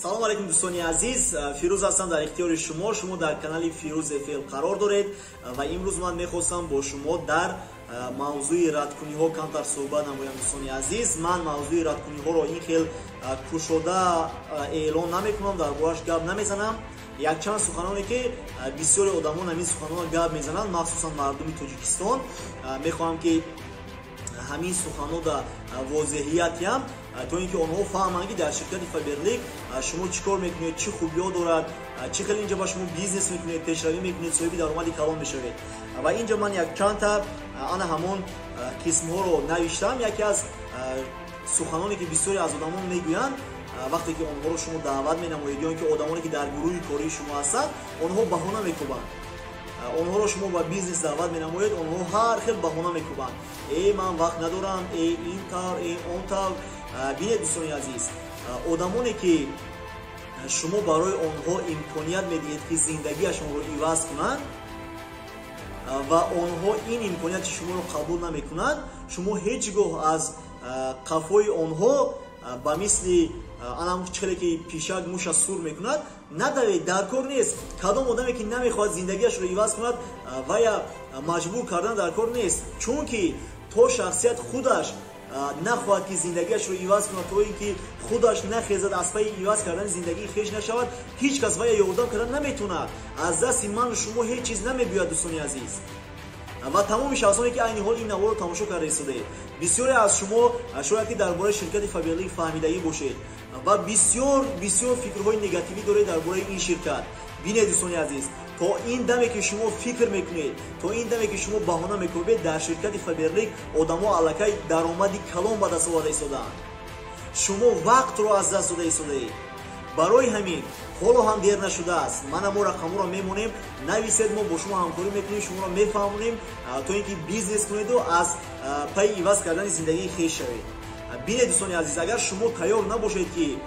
Салом алейкум, дӯстони азиз. Фирӯз ҳастам дар ихтиёри шумо. Шумо дар канали Фирӯз ФЛ қарор доред ва имрӯз ман мехостам бо шумо дар мавзӯи радкуниҳо камтар суҳбат намоям. Дӯстони азиз, ман мавзӯи радкуниҳоро ин хел кушода эълон намекунам, дар борааш гап намезанам. Якчанд суханоне, ки бисёри одамон ҳамин суханонро гап мезананд, махсусан мардуми Тоҷикистон, мехоҳам, ки ҳамин суханода возеҳиятям, то ин ки онҳо фаҳманд, ки дар ширкати Фаберлик шумо чӣ кор мекунед, чӣ хубиҳо дорад, чӣ хел инҷа ба шумо бизнес мекунед, пешравӣ мекунед, соҳиби даромади калон мешавед. Ва инҷа ман якчандта ана ҳамон қисмҳоро навиштам. Яке аз суханоне, ки бисёре аз одамон мегӯянд, вақте ки онҳоро шумо даъват менамоед ё ин ки одамоне, ки дар гурӯҳи кории шумо ҳастанд, онҳо баҳона мекӯбанд. Онҳоро шумо ба бизнес даъват менамоед, онҳо ҳар хел баҳона мекӯбанд: э, ман вақт надорам, э, ин тавр, э, он тавр. Бинед, дӯстони азиз, одамоне, ки шумо барои онҳо имконият медиҳед, ки зиндагиашонро иваз кунанд, ва онҳо ин имконияти шуморо қабул намекунанд, шумо ҳеҷ гоҳ аз қафои онҳо ба мисли анам чхеле, ки пишак муша сур мекунад, надавед, дар кор нест. Кадом одаме, ки намехоҳад зиндагиашро иваз кунад, вая маҷбур кардан дар кор нест, чунки то шахсият худаш нахоҳад, ки зиндагиашро иваз кунад, то ин ки худаш нахезад, аз пайи иваз кардани зиндагии хеш нашавад, ҳеҷ кас вая ёрдам кардан наметавонад. Аз дасти ману шумо ҳеҷ чиз намебиёяд, дӯстони азиз. Ва тамоми шахсоне, ки айни ҳол ин наворро тамошо карда истодаед, бисёре аз шумо шояд ки дар бораи ширкати Фаберлик фаҳмидагӣ бошед ва бисёр бисёр фикрҳои негативӣ доред дар бораи ин ширкат. Бинед, дӯстони азиз, то ин даме, ки шумо фикр мекунед, то ин даме, ки шумо баҳона мекӯбед, дар ширкати Фаберлик одамо аллакай даромади калон ба даст оварда истодаанд. Шумо вақтро аз даст дода истодаед. Барои ҳамин ҳоло ҳам дер нашудааст. Мана мо рақамҳоро мемонем, нависед, мо бо шумо ҳамкорӣ мекунем, шуморо мефаҳмонем, то ин ки бизнес кунеду аз пайи иваз кардани зиндагии хеш шавед. Бинед, дӯстони азиз, агар шумо тайёр набошед, ки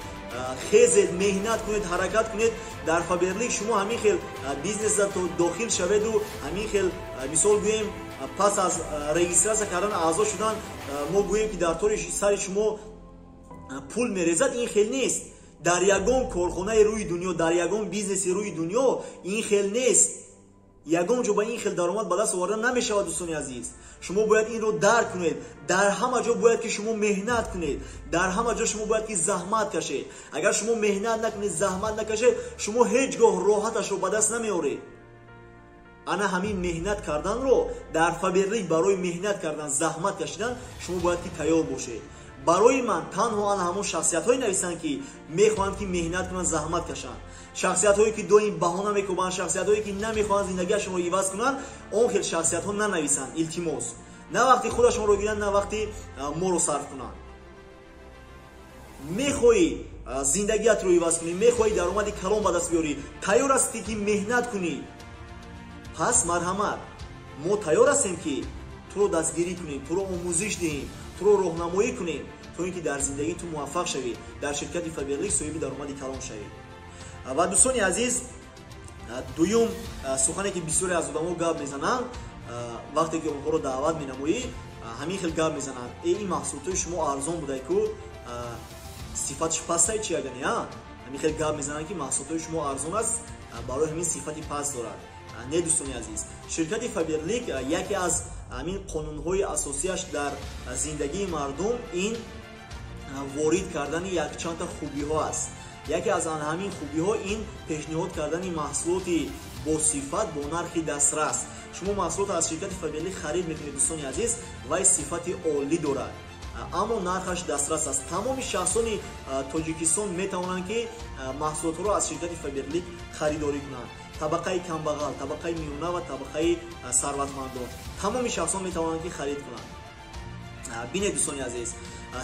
хезед, меҳнат кунед, ҳаракат кунед, дар Фаберлик шумо ҳамин хел бизнеса дохил шаведу ҳамин хел, мисол гӯем, пас аз регистрация кардан, аъзо шудан, мо гӯем, ки дар тори сари шумо пул мерезад, ин хел нест. Дар ягон корхонаи рӯи дунё, дар ягон бизнеси рӯи дунё ин хел нест. Ягон ҷо ба ин хел даромад ба даст оварда намешавад. Дӯстони азиз, шумо бояд инро дарк кунед. Дар ҳама ҷо бояд, ки шумо меҳнат кунед, дар ҳама ҷо шумо бояд, ки заҳмат кашед. Агар шумо меҳнат накунед, заҳмат накашед, шумо ҳеҷ гоҳ роҳаташро ба даст намеоред. Ана ҳамин меҳнат карданро дар Фаберлик, барои меҳнат кардан, заҳмат кашидан шумо бояд, ки тайёр бошед. Барои ман танҳо ана ҳамон шахсиятҳое нависанд, ки мехоҳанд, ки меҳнат кунанд, заҳмат кашанд. Шахсиятҳое, ки доим баҳона мекӯбанд, шахсиятҳое, ки намехоҳанд зиндагиашонро иваз кунанд, он хел шахсиятҳо нанависанд, илтимос. На вақти худашонро гиранд, на вақти моро сарф кунанд. Мехоҳӣ зиндагиатро иваз кунӣ, мехоҳӣ даромади калон ба даст биёрӣ, тайёр ҳастӣ, ки меҳнат кунӣ, пас марҳамат, мо тайёр ҳастем, ки туро дастгирӣ кунем, туро омӯзиш диҳем, туро роҳнамоӣ кунем, то ин ки дар зиндагӣ ту муваффақ шавӣ, дар ширкати Фаберлик соҳиби даромади калон шавӣ. Ва, дӯстони азиз, дуюм сухане, ки бисёре аз одамо гап мезананд, вақте ки онҳоро даъват менамоӣ, ҳамин хел гап мезананд: э, ин маҳсулотҳои шумо арзон будай ку, сифаташ пастай чи ягани? Ҳамин хел гап мезананд, ки маҳсулотҳои шумо арзон аст, барои ҳамин сифати паст дорад. Не, дӯстони азиз, ширкати Фаберлик яке аз ҳамин қонунҳои асосияш дар зиндагии мардум ин ворид кардани якчандта хубиҳо аст. Яке аз ҳамин хубиҳо ин пешниҳод кардани маҳсулоти босифат бо нархи дастрас. Шумо маҳсулот аз ширкати Фаберлик харид мекунед, дӯстони азиз, вай сифати олӣ дорад, аммо нархаш дастрас аст. Тамоми шахсони Тоҷикистон метавонанд, ки маҳсулотҳоро аз ширкати Фаберлик харидорӣ кунанд. Табақаи камбағал, табақаи миёна ва табақаи сарватмандон, тамоми шахсон метавонанд, ки харид кунанд. Бинед, дӯстони азиз,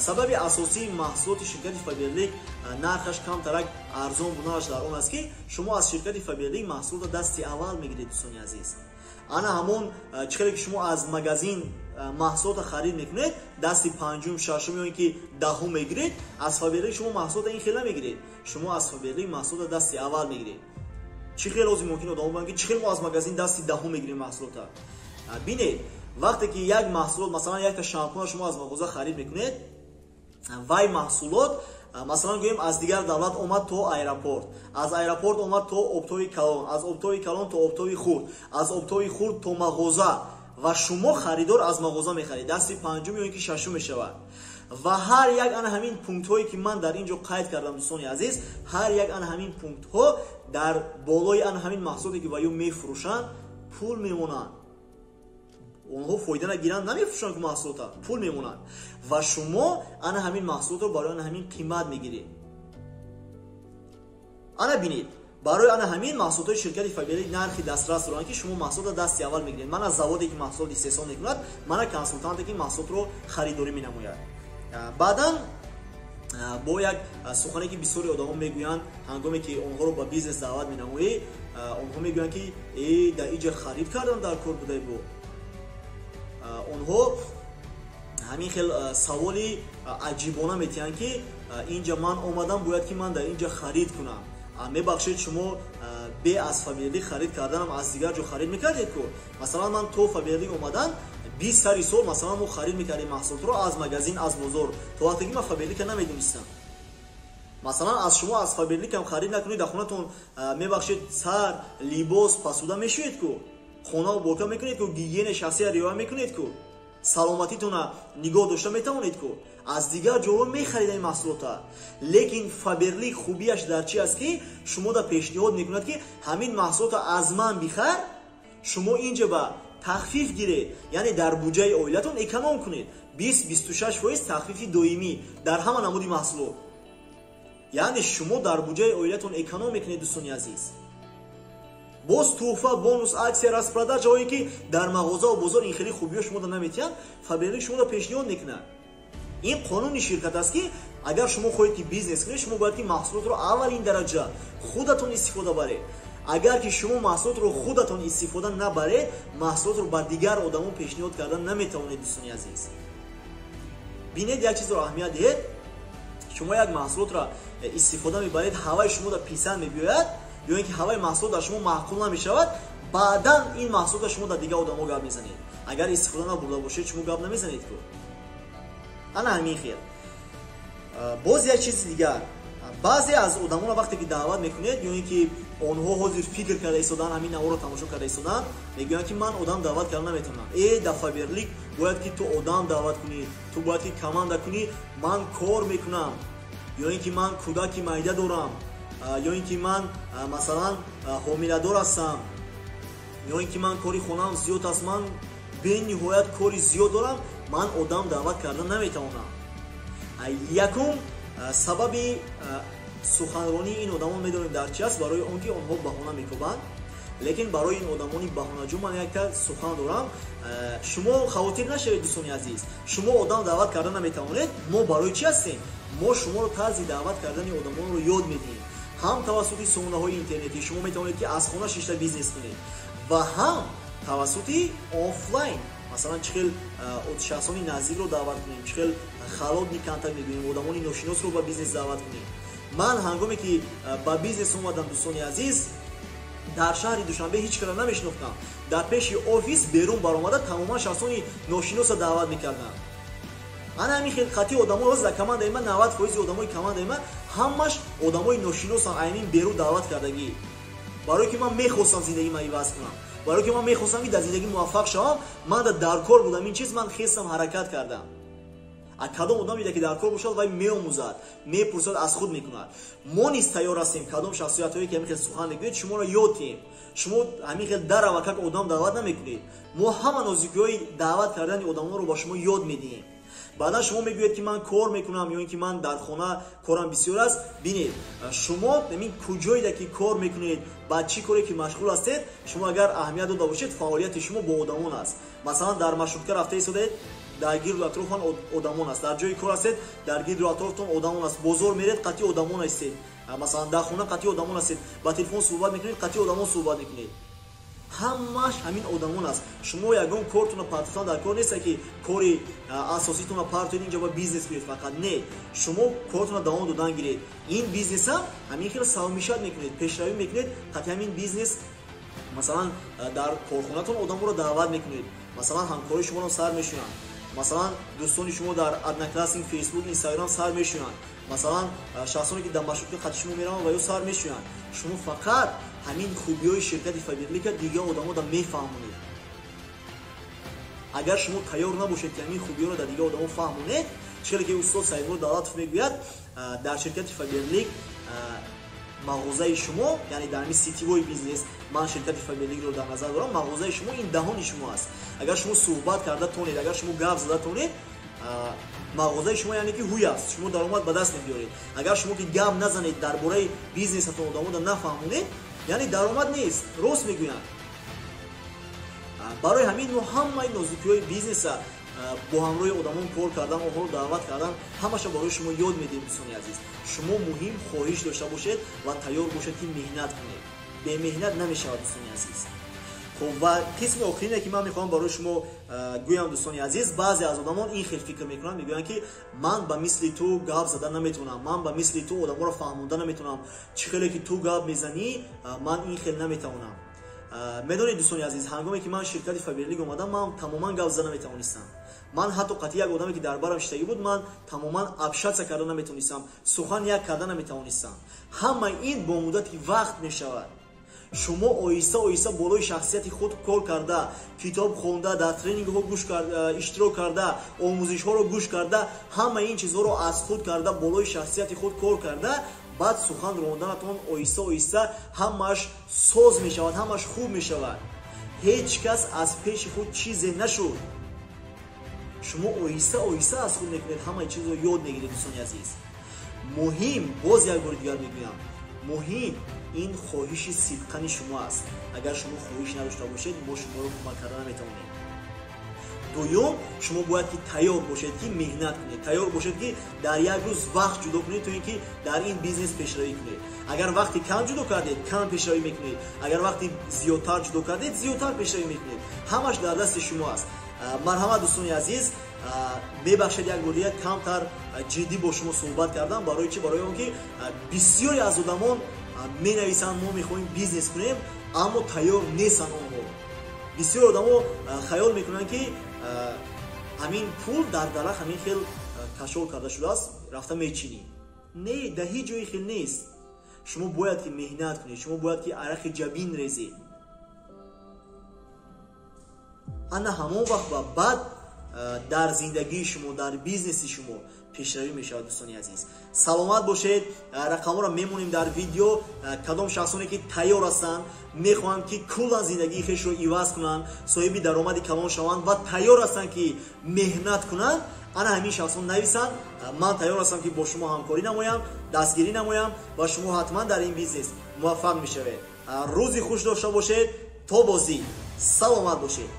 сабаби асосии маҳсулоти ширкати Фаберлик нархаш камтарак арзон буданаш дар он аст, ки шумо аз ширкати Фаберлик маҳсулотро дасти аввал мегиред. Дӯстони азиз, ана ҳамон чӣ хеле ки шумо аз магазин маҳсулотро харид мекунед, дасти панҷум, шашум ё ин ки 10-ум мегиред, аз Фаберлик шумо маҳсулотро ин хел намегиред. Шумо аз Фаберлик маҳсулотро дасти аввал мегиред. Чӣ хел озим мумкин одамо бигӯянд, ки чӣ хел мо аз магазин дасти 10-ум мегирем маҳсулотро? Бинед, вақте ки як маҳсулот, масалан, якта шампуна шумо аз мағоза харид мекунед, вай маҳсулот Масалан, гӯем, аз дигар давлат омад то аэропорт, аз аэропорт омад то оптовый калон, аз оптовый калон то оптовый хурд, аз оптовый хурд то мағоза, ва шумо харидор аз мағоза мехаред, дасти панҷум ё ин ки шашум мешавад. Ва ҳар як ана ҳамин пунктҳое, ки ман дар ин ҷо қайд кардам, дӯстони азиз, ҳар як ана ҳамин пунктҳо дар болои ана ҳамин маҳсулоте, ки ва ё мефурӯшанд, пул мемонанд. Онҳо фоида нагиранд, намефурӯшанд ку маҳсулота, пул мемонанд, ва шумо ана ҳамин маҳсулотро барои ана ҳамин қимат мегиред. Ана бинед, барои ана ҳамин маҳсулотҳои ширкати Фаберлик нархи дастрас доранд, ки шумо маҳсулотро дасти аввал мегиред. Мана заводе, ки маҳсулот истеҳсол мекунад, мана консултанте, ки маҳсулотро харидорӣ менамояд. Баъдан бо як сухане, ки бисёри одамон мегӯянд, ҳангоме ки онҳоро ба бизнес даъват менамоӣ, онҳо мегӯянд, ки э, дар иҷа харид кардан дар кор будай. Бо онҳо ҳамин хел саволи аҷибона метиҳанд, ки инҷа ман омадам, бояд ки ман дар инҷа харид кунам. Мебахшед, шумо бе аз Фаберлик харид карданам аз дигар ҷо харид мекардед ку. Масалан, ман то Фаберлик омадан 20 сари сол, масалан, мо харид мекардем маҳсулотро аз магазин, аз бозор, то вақте ки ман Фаберлика намедонистам. Масалан, аз шумо аз Фаберликам харид накунед, дар хонатон, мебахшед, сар, либос, посуда мешӯед ку, хона уборка мекунед ку, гигиенаи шахсия риоя мекунед ку, саломатитона нигоҳ дошта метавонед ку. Аз дигар ҷоҳо мехарид ин маҳсулота. Лекин Фаберлик хубияш дар чи аст, ки шумо да пешниҳод мекунад, ки ҳамин маҳсулотро аз ман бихар, шумо инҷа ба тахфиф гиред, яъне дар буҷаи оилатон эконом кунед. 20-26% тахфифи доимӣ дар ҳама намуди маҳсулот, яъне шумо дар буҷаи оилатон эконом мекунед, дӯстони азиз. Боз тӯҳфа, бонус, акция, распродажаҳое, ки дар мағозаву бозор ин хеле хубиҳо шумода наметиҳанд, Фаберлик шуморо пешниҳод мекунад. Ин қонуни ширкат аст, ки агар шумо хоҳед, ки бизнес кунед, шумо бояд ки маҳсулотро аввалин дараҷа худатон истифода баред. Агар ки шумо маҳсулотро худатон истифода набаред, маҳсулотро ба дигар одамон пешниҳод кардан наметавонед. Дӯстони азиз, бинед, як чизро аҳамият диҳед: шумо як маҳсулотро истифода мебаред, ҳаваи шуморо писанд мебиёяд ё ин ки ҳаваи маҳсулот дар шумо маъқул намешавад, баъдан ин маҳсулотро шумо дар дигар одамо гап мезанед. Агар истифода набурда бошед, шумо гап намезанед ку. Ана ҳамин хел. Боз як чизи дигар: баъзе аз одамонро вақте ки даъват мекунед ё ин ки онҳо ҳозир фикр карда истодаанд, ҳамин наворро тамошо карда истодаанд, мегӯянд, ки ман одам даъват карда наметавонам. Э, дар Фаберлик бояд ки ту одам даъват кунӣ, ту бояд ки команда кунӣ. Ман кор мекунам, ё ин ки ман кӯдаки майда дорам, ё ин ки ман, масалан, ҳомиладор ҳастам, ё ин ки ман кори хонаам зиёд аст, ман бениҳоят кори зиёд дорам, ман одам даъват карда наметавонам. Якум сабаби суханронии ин одамон медонем дар чи аст? Барои он ки онҳо баҳона мекӯбанд. Лекин барои ин одамони баҳонаҷӯ ман якта сухан дорам: шумо хавотир нашавед, дӯстони азиз. Шумо одам даъват карда наметавонед, мо барои чи ҳастем? Мо шуморо тарзи даъват кардани одамонро ёд медиҳем. Ҳам тавассути сомонаҳои интернетӣ шумо метавонед, ки аз хона шишта бизнес кунед, ва ҳам тавассути офлайн. Масалан, чӣ хел шахсони наздикро даъват кунем, чӣ хел холодный контакт мегӯем, одамони ношиносро ба бизнес даъват кунем. Ман ҳангоме ки ба бизнес омадам, дӯстони азиз, дар шаҳри Душанбе ҳеҷ кара намешинохтам. Дар пеши офис берун баромада, тамоман шахсони ношиносро даъват мекардам. Ана ҳамин хел қатъи одамо ҳозир дар командаи ман, 90% одамои командаи ман ҳамаш одамои ношиносанд, айнин берун даъват кардагӣ. Барое ки ман мехостам зиндагима иваз кунам, барое ки ман мехостам, ки дар зиндагӣ муваффақ шавам, ман дар кор будам ин чиз, ман хестам, ҳаракат кардам. А кадом одаме ки дар кор бошад, вай меомӯзад, мепурсад, аз худ мекунад. Мо низ тайёр ҳастем, кадом шахсиятҳое ки ҳамин хел сухан мекунед, шуморо ёд диҳем. Шумо ҳамин хел даравакак одам даъват намекунед, мо ҳама нозикиҳои даъват кардани одамонро ба шумо ёд медиҳем. Баъдан шумо мегӯед, ки ман кор мекунам ё ин ки ман дар хона корам бисёр аст. Бинед, шумо ҳамин куҷоеда ки кор мекунед, ба чӣ коре ки машғул ҳастед, шумо агар аҳамият дода бошед, фаъолияти шумо бо одамон аст. Масалан, дар маршрутка рафта истодед, дар гирду атрофон одамон аст, дар ҷои кор ҳастед, дар гирду атрофтон одамон аст, бозор меред, қатъи одамон ҳастед, масалан, дар хона қатъи одамон ҳастед, ба телефон суҳбат мекунед, қатъи одамон суҳбат мекунед, ҳамааш ҳамин одамон аст. Шумо ягон кортона партофтан дар кор неста, ки кори асоситона партоед, инҷа ба бизнес кунед фақат. Не, шумо кортона давом додан гиред, ин бизнесам ҳамин хел савмишат мекунед, пешравӣ мекунед қатъи ҳамин бизнес. Масалан, дар корхонатон одамонро даъват мекунед, масалан, ҳамкори шуморо сар мешунанд. Масалан, дӯстони шумо дар Одноклассник, Фейсбук, Инстаграм сар мешӯянд. Масалан, шахсоне ки дар маршрутка қати шумо мераванд ва ё сар мешӯянд. Шумо фақат ҳамин хубиҳои ширкати Фаберлика дигар одамода мефаҳмонед. Агар шумо тайёр набошед, ки ҳамин хубиҳоро дар дигар одамо фаҳмонед, чӣ ки устод Саидмурод Давлатов мегӯяд, дар ширкати Фаберлик мағозаи шумо, яъне дар ҳамин сетевой бизнес, ман ширкати Фаберликро дар назар дорам, мағозаи шумо ин даҳони шумо аст. Агар шумо суҳбат карда тонед, агар шумо гап зада тонед, мағозаи шумо яъне ки ҳуй аст, шумо даромад ба даст мебиёред. Агар шумо ки гап назанед, дар бораи бизнесатон одамода нафаҳмонед, яъне даромад нест, рост мегӯянд. Барои ҳамин мо ҳамаи нозукиҳои бизнеса бо ҳамроҳи одамон кор кардан, онҳоро даъват кардан, ҳамаша барои шумо ёд медиҳем, дӯстони азиз. Шумо муҳим хоҳиш дошта бошед ва тайёр бошед, ки меҳнат кунед. Бемеҳнат намешавад, дӯстони азиз. Хуб, ва қисми охирине ки ман мехоҳам барои шумо гӯям, дӯстони азиз, баъзе аз одамон ин хел фикр мекунанд, мегӯянд, ки ман ба мисли ту гап зада наметавонам, ман ба мисли ту одаморо фаҳмонда наметавонам, чӣ хеле ки ту гап мезанӣ, ман ин хел наметавонам. Медонед, дӯстони азиз, ҳангоме ки ман ширкати Фаберлик омадам, ман тамоман гап зада наметавонистам. Ман ҳатто қатъи як одаме ки дар барам шиштагӣ буд, ман тамоман общаться карда наметавонистам, сухан як карда наметавонистам. Ҳама ин бо муддати вақт мешавад. Шумо оҳиста оҳиста болои шахсияти худ кор карда, китоб хонда, дар тренингҳо гӯш иштирок карда, омӯзишҳоро гӯш карда, ҳама ин чизҳоро аз худ карда, болои шахсияти худ кор карда, баъд сухан ронданатон оҳиста оҳиста ҳамааш соз мешавад, ҳамааш хуб мешавад. Ҳеҷ кас аз пеши худ чизе нашуд. Шумо оҳиста оҳиста аз худ мекунед, ҳамаи чизро ёд мегиред, дӯстони азиз. Муҳим, боз як бори дигар мегӯям, муҳим ин хоҳиши сидқани шумо аст. Агар шумо хоҳиш надошта бошед, мо шуморо кӯмак карда наметавонем. Дуюм, шумо бояд ки тайёр бошед, ки меҳнат кунед, тайёр бошед, ки дар як рӯз вақт ҷудо кунед, то ин ки дар ин бизнес пешравӣ кунед. Агар вақти кам ҷудо кардед, кам пешравӣ мекунед. Агар вақти зиёдтар ҷудо кардед, зиёдтар пешравӣ мекунед. Ҳамаш дар дасти шумо аст. Марҳамат, дӯстони азиз, мебахшед, як бор дигар камтар ҷиддӣ бо шумо суҳбат кардам. Барои чӣ? Барои он ки бисёре аз одамон менависанд, мо мехоҳем бизнес кунем, аммо тайёр нестанд онҳо. Бисёр одамо хаёл мекунанд, ки ҳамин пул дар дарахт ҳамин хел кашол карда шудааст, рафта мечинӣ. Не, дар ҳеҷ ҷои хел нест. Шумо бояд ки меҳнат кунед, шумо бояд ки арақи ҷабин резед. Ана ҳамон вақт ва баъд дар зиндагии шумо, дар бизнеси шумо пешравӣ мешавад, дӯстони азиз. Саломат бошед. Рақамҳоро мемонем дар видео. Кадом шахсоне ки тайёр ҳастанд, мехоҳанд, ки куллан зиндагии хешро иваз кунанд, соҳиби даромади калон шаванд ва тайёр ҳастанд, ки меҳнат кунанд, ана ҳамин шахсон нависанд: ман тайёр ҳастам, ки бо шумо ҳамкорӣ намоям, дастгирӣ намоям ва шумо ҳатман дар ин бизнес муваффақ мешавед. Рӯзи хуш дошта бошед. То бозӣ, саломат бошед.